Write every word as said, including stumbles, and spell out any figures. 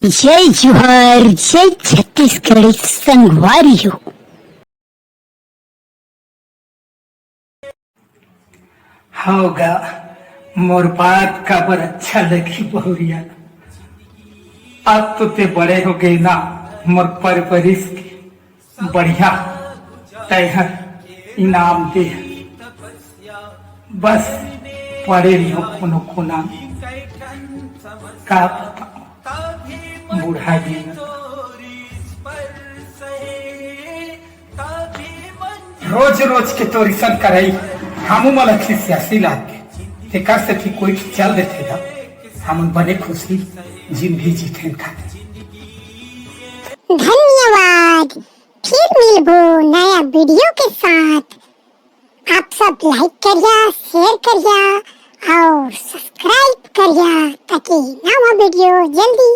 जय जोहार, जय छत्तीसगढ़ संगवारी हो। हव गा, मोर बात काबर अच्छा लगही बहुरिया। अब तो ते बड़े हो गए ना, मोर परवरिश के बढ़िया तैहर इनाम दे। बस पड़े रहो कोनो कोना में। का बताओं, बूढ़ा जी रोज रोज के तोर इसन करई, हमू मन ला खिसियासी लागथे। तेकर सेती कोई चल देथे गा, हमन बने खुशी जिंदगी जीथेन खातिर। धन्यवाद। फिर मिलबो नया वीडियो के साथ। आप सब लाइक करिया, शेयर करिया और सब्सक्राइब करिया, ताकि नवा वीडियो जल्दी